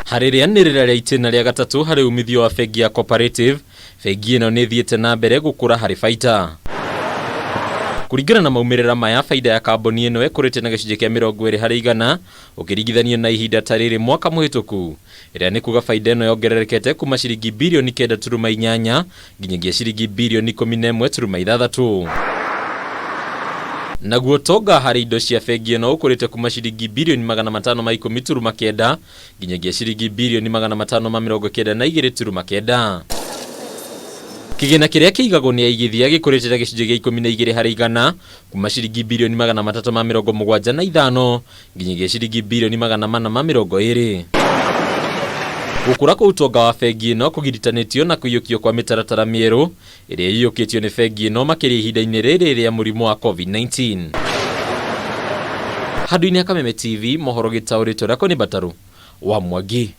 Harĩ rĩanĩrĩra rĩa itĩna rĩa gatatũ harĩ umithio wa bengi ya Cooperative, bengi ĩno nĩ ĩthiĩte na mbere gũkũra harĩ baita. Kũringana na maumĩrĩra maya, baida ya kambuni ĩno ĩkũrĩte na gĩcunjĩ kĩa 20% ũkĩringithanio na ihinda ta rĩrĩ mwaka mũhĩtũku, ĩrĩa nĩ kuga baida ĩno yongererekete kuma ciringi birioni 9.8 nginyagia ciringi birioni 11.6. Naguo ũtonga harĩ indo cia bengi ĩno ũkũrĩte kuma ciringi birioni 519.9 nginyagia ciringi birioni 592.9. Kĩgĩna kĩrĩa kĩigagwo nĩ aigithia gĩkũrĩte na gĩcunjĩ gĩa 12% kuma ciringi birioni 375 nginyagia ciringi birioni 420. Gũkũra kwa ũtonga wa bengi ĩno kũgiritanĩtio na kũiyũkio kwa mĩtaratara mĩerũ ĩrĩa ĩiyũkĩtio nĩ bengi ĩno makĩria ihinda-inĩ rĩrĩ rĩa mũrimũ wa Covid-19. Handũ-inĩ ha Kameme TV, mohoro gĩtaũrĩtwo Rakoni Batarũ wa Mwangi.